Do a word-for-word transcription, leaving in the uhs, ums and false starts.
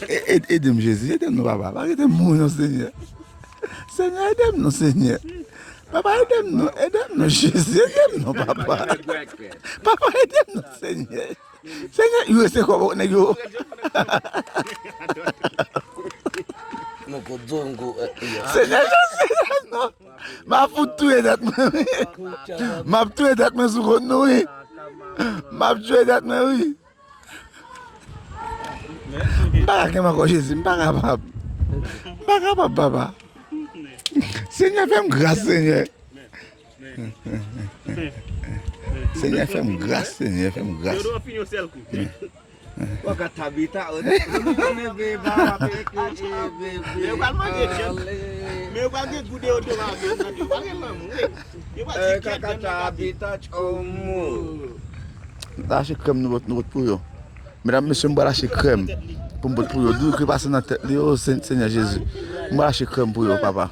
E- e- Ede m, Jezi, ede m non, papa. Pa kite m mouri non, Senyè. Senyè, ede m non, Senyè. Papa, ede m non, ede m non, Jezi, ede m non, papa. Papa, ede m non, Senyè. Senyè, yo, se kòb nèg yo. Mwen ko dongo. Senyè, Jezi, non. M ap fout touye tèt mwen, wi. M ap touye tèt mwen sou kont nou, wi. M ap touye tèt mwen, wi. M pa ka kenbe ankò, Jezi, m pa kapab. M pa kapab, papa. Senyè, fè m gras, Senyè. Senyè, fè m gras, Senyè, fè m gras. Yo dwe fini yon sèl kou. Waka tabita, o. Men yo pral manje djèm. Men yo pral gen gou deodora nan djèm. Yo pral gen lanmou, wi. Yo pral di kaka tabita, tchomo. Lache krèm nou pot, nou pot pou yo. Medam, mesye, m pral achte krèm pou m pot pou yo. Dou ki pase nan tèt li, o Sen- Senyè Jezi. M pral achte krèm pou yo, papa.